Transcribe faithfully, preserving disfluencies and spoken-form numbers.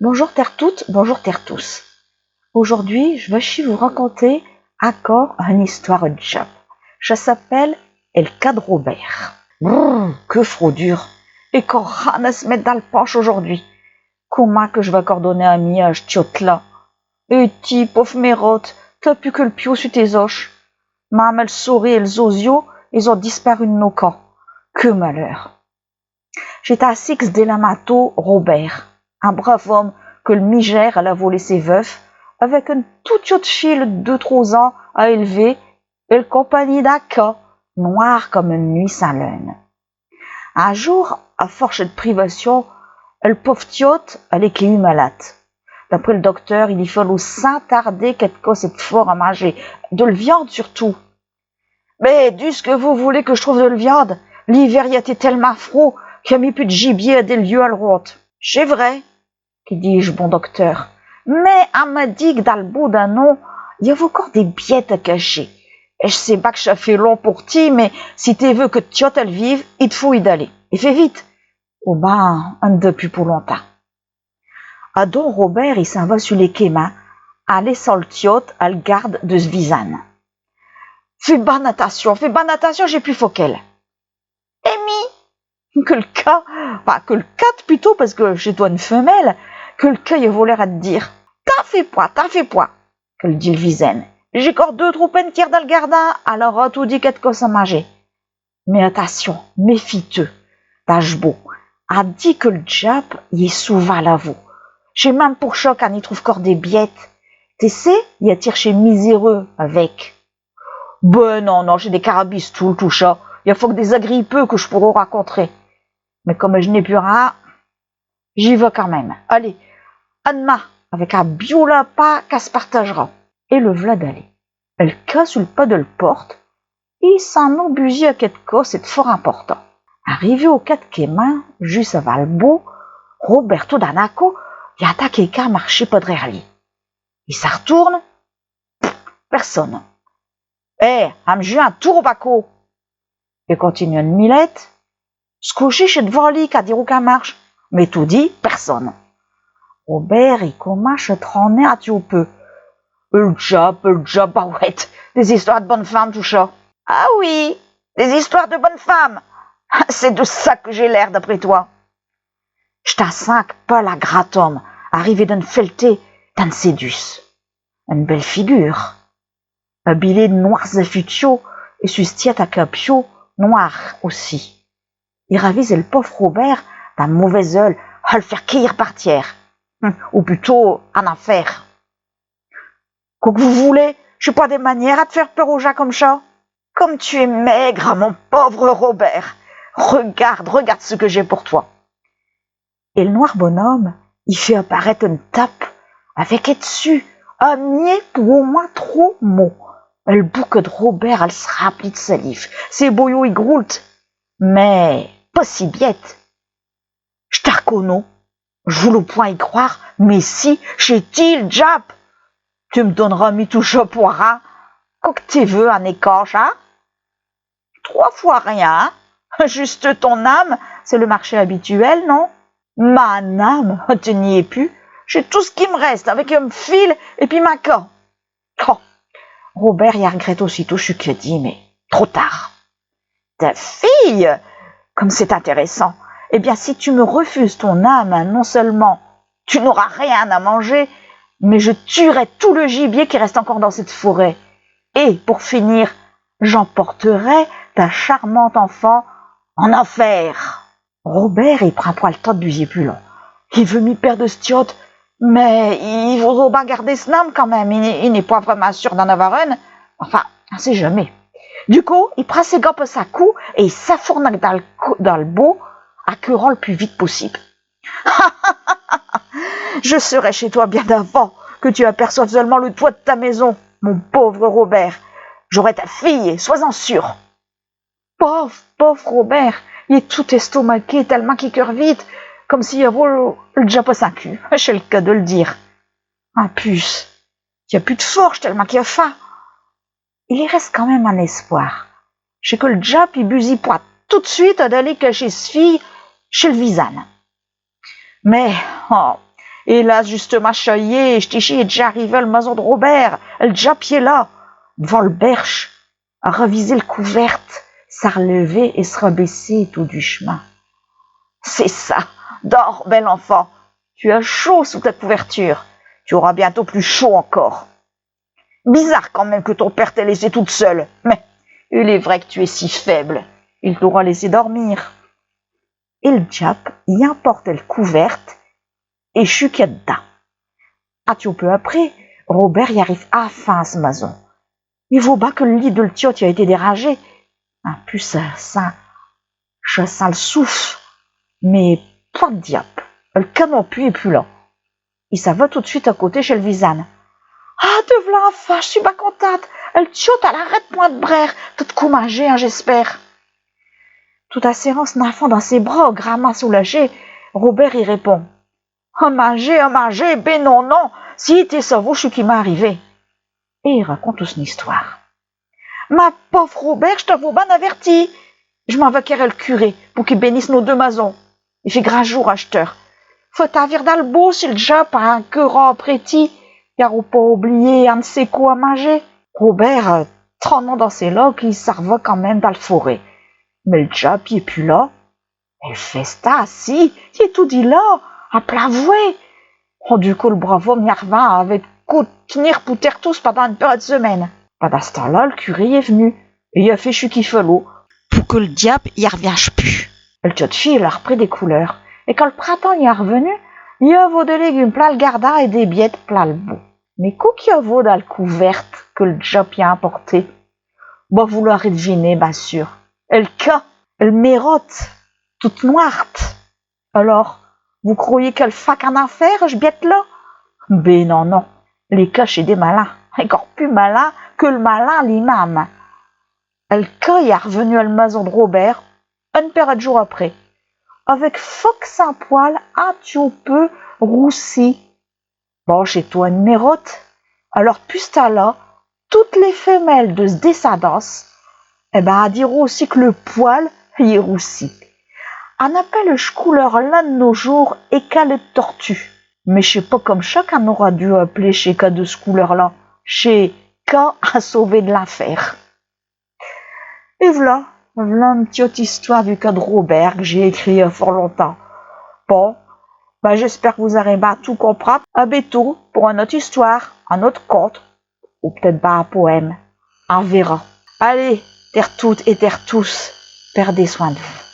Bonjour tertoutes, bonjour tertous. Aujourd'hui, j' vas chi vous raconter incore eune histoire ed djape. Cha s'appelle El cat d' Robert. Brrr, que froidure. Et quo qu'in a à s' mette dins l' panche aujourd'hui. Commint que j' vas cor donner à minger à ch' tiote-là ? Et ti, pauv' mérotte, t'as pus que l' piau su tes oches. Même el souris et les osiaux, is ont disparu d' nos camps. Que malheur. Ch'est ainsi que s' délamint Robert, un brave homme que l' misère al avot laissé veuf, avec eune toute tiote fille ed deux, tros ans à élever, et l' compagnie d'un cat, noir comme eune nuit sans lune. Un jour, à forche ed privations, el pauv' tiote al a quéu malate. D'après l' docteur, i li fallot sans tarder quéqu' cosse ed fort à minger, de l' viande surtout. Mais d'ù ch' que vous voulez que j' trouve de l' viande ? L'hiver i a été tell'mint frod qu'i a mie pus d' gibier à des lieues à l' ronde. Ch'est vrai, qu'i dit ch' bon docteur. Mais in m'a dit que dins l' bos d'un an, i avot cor des biêtes à cacher. Et j' sais bin que cha fait long pour ti, mais si te veux que t' tiote al vive, i t' faut y d'aller. Et fais vite. Ou bin, in n' d'a pus pour longtemps. Adon Robert i s'in va su les quémints, in laissant l' tiote à l' garde de s' visine. Fais bin attintion, fais bin attintion, j'ai pus fort qu'elle. Et mi, que l' cat, enfin, que l' cat putôt, parce que ch'étot eune femelle, que l' cat i avot l'air ed dire : « T'in fais point, t'in fais point », qu'al dit l' visine. « J'ai cor deux, tros pennetières dins l' gardin, al ara toudis quéqu' cosse à minger. » Mais attintion, méfie-te. Dins ch' bos, in dit que l' djape i est souvint là-vau. Ch'est même pour cha qu'in y trouve cor des biêtes. Te sais, i attire chés miséreux avec. Ben non, non, ch'est des carabistoules, tout cha. I a foque des agrippeux que j' pourros rincontrer. Mais comme j' n'ai pus rien, j'y vas quand même. Allez, à d'main, avec un biau lapin qu'in s' partagera. Et le v'là d'allé. El cat su l' pas de l' porte, i s'in ot busié à quéqu' cosse ed fort important. Arrivé aux quate quémints, jusse avant l' bos, Robert, tout d'un coup, i intind quéqu'un marcher par d'rère li. I s'artourne, personne. « Eh, in m' jue un tour, Baco ! » I continue eune milette. « Ch' cop-chi, ch'est d'vant li qu'i a des roues qui marchent. » Mais toudis, personne. Robert, i comminche à tr'ner un tiot peu. « El djape, el djape, bah ouais, des histoires ed bonnes femmes, tout cha. » « Ah oui, des histoires ed bonnes femmes. Ch'est de cha que j'ai l'air, d'après toi. » Ch'est un cinq pales à grand homme, arrivé d'eune felleté, d'eune séduce. Eune belle figure. Habilé ed noirs affutiaux et su s' tiote un capiau noir aussi. I ravise el pauv' Robert d'un mauvais œul, à l' faire quéir par tierre. Hum, ou putôt, in infer. « Quo qu' vous voulez ? Ch'est pas des manières à te faire peur aux gins comme cha. Comme tu es maigre, mon pauvre Robert. Regarde, regarde ce que j'ai pour toi. » Et l' noir bonhomme, i fait apparaîte eune tape avec dessus un miet pour au moins tros mos. El bouque ed Robert, al s' rimplit d' salive. Ses boyaux i groul'tent, mais pas si biête. « J' t'arconnos. J' voullos point y croire, mais si, ch'est ti l' djape. Tu m' donneras mi tout cha pour rien. Quo qu' te veux in écanche, hein ? Trois fois rien, hein ? Juste ton âme, c'est le marché habituel, non ? Min âme, te n'y es pus. Ch'est tout ch' qui m' reste, avec m' fille et pis min cat. » Oh, Robert i argrette aussitôt ch' qu'i a dit, mais trop tard. « Ta fille ? Comme c'est intéressant. Eh bien, si tu me refuses ton âme, non seulement tu n'auras rien à manger, mais je tuerai tout le gibier qui reste encore dans cette forêt. Et, pour finir, j'emporterai ta charmante enfant en enfer. » Robert, i prind point l' temps d' busier pus long. I veut mi perde s' tiote, mais i voudrot bin garder s'n âme quand même. I n'est, i n'est point vraimint sûr d'in avoir eune. Enfin, in sait jamais. Du coup, i prind ses gants par sin cou et i s'infournaque dins l' co-, dins l' bos, à queurant l' pus vite possibe. « Je serai chez toi bien avant que tu aperçoives seulement le toit de ta maison, mon pauvre Robert. J'aurai ta fille, sois-en sûr. » Pauv', pauv' Robert, i est tout estomaqué, tell'mint qu'i queurt vite, comme s'i avot l' djape à sin cul, ch'est l' cas de l' dire. In pus, i a pus d' forche, tell'mint qu'i a faim. I li reste quand même un espoir. Ch'est que l' djape i busie point tout d' suite à d'aller cacher s' fille chez l' visine. Mais, oh, Hélas, justemint, cha y est, ch'ti-chi est déjà arrivé à l'mason d'Robert, el diape y est là, d'vant l'berche, à raviser l'couverte, s'arlever et s'rabaisser tout douchemint. Ch'est cha. Dors, bel infant, tu as chaud sous ta couverture, tu auras bientôt pus chaud incore. Bizarre quand même que ton père t'ait laissée toute seule, mais il est vrai que tu es si faible, i t'aura laissé dormir. Et l'diape y importe l'couverte et ch'ti-chi qu'i a d'dins. Un tiot peu après, Robert y arrive infin à s'mason. I vot bin que l'lit de l'tiote a été dérangé. In pus, cha sint, cha sint l'souffe. Mais point d'diape, l'cat non pus est pus là. I s'in va tout d'suite à côté chez l'visine. Ah, te v'là infin, j'sus bin contente. L'tiote all' arrête point d'braire. T'as d'quo minger, hein, j'espère. Tout in serrant s'n infant dins ses bras, gramint soulagé, Robert y répond : « Ah, minger, ah, minger, bé non, non, si te savos ch'qui m'est arrivé. » Et i raconte tout s'n histoire. « Min pauv' Robert, j't'avos bin averti. J'm'in vas quère el curé pour qu'i bénisse nos deux masons. I fait grand jour à ch't'heure. Faut t'in vir dins l'bos, si l'diape a incore après ti, i ara pas oublié un n'sais quo à minger. » Robert, euh, trannant dins ses loques, i s'arva quand même dins l'forêt. Mais l'diape, i est pus là. Et l'festin, si, i est toudis là, à plein vouet. Oh, du coup, l'brave homme i arvint avec d'quo tenir pour tertous pindant eune paire ed semaines. Pindant ch'temps-là, l'curé i est venu, et i a fait ch'qu'i fallot pour que l'diape i arvienche pus. L'tiote fille all' a repris des couleurs, et quand l'printemps i est arvenu, i avot des légumes plein l'gardin et des biêtes plein l'bos. Mais quo qu'i avot dins l'couverte que l'diape i a importé ? Bah, vous l'arez d'viné, bin sûr. El cat, el mérotte, toute noirte. Alors, vous croyez qu'all' faque in infer, ch'biête-là ? Bé non, non. Les cats, ch'est des malins, incore pus malins que l'malin li-même. El cat i est arvenu à l'mason d'Robert, eune paire ed jours après, avec foque sin poil un tiot peu roussi. Bon, ch'étot eune mérotte. Alors, d'pus ch'temps-là, toutes les femelles de s'descindance, eh ben, in dira aussi que l'poil i est roussi. In appelle ch'couleur-là d'nos jours écale ed tortue. Mais ch'est pas comme cha qu'in ara dû appeler chés cats de ch'couleur-là. Ch'est cats à sauver d'l'infer. Et v'là, v'là eune tiote histoire du cat d'Robert que j'ai écrit i a fort longtemps. Bon, ben, j'espère que vous arez bin tout compris. À bétôt pour eune aute histoire, un aute conte, ou p't-ête bin un poème. In verra. Allez, tertoutes et tertous, perdez soin d'vous.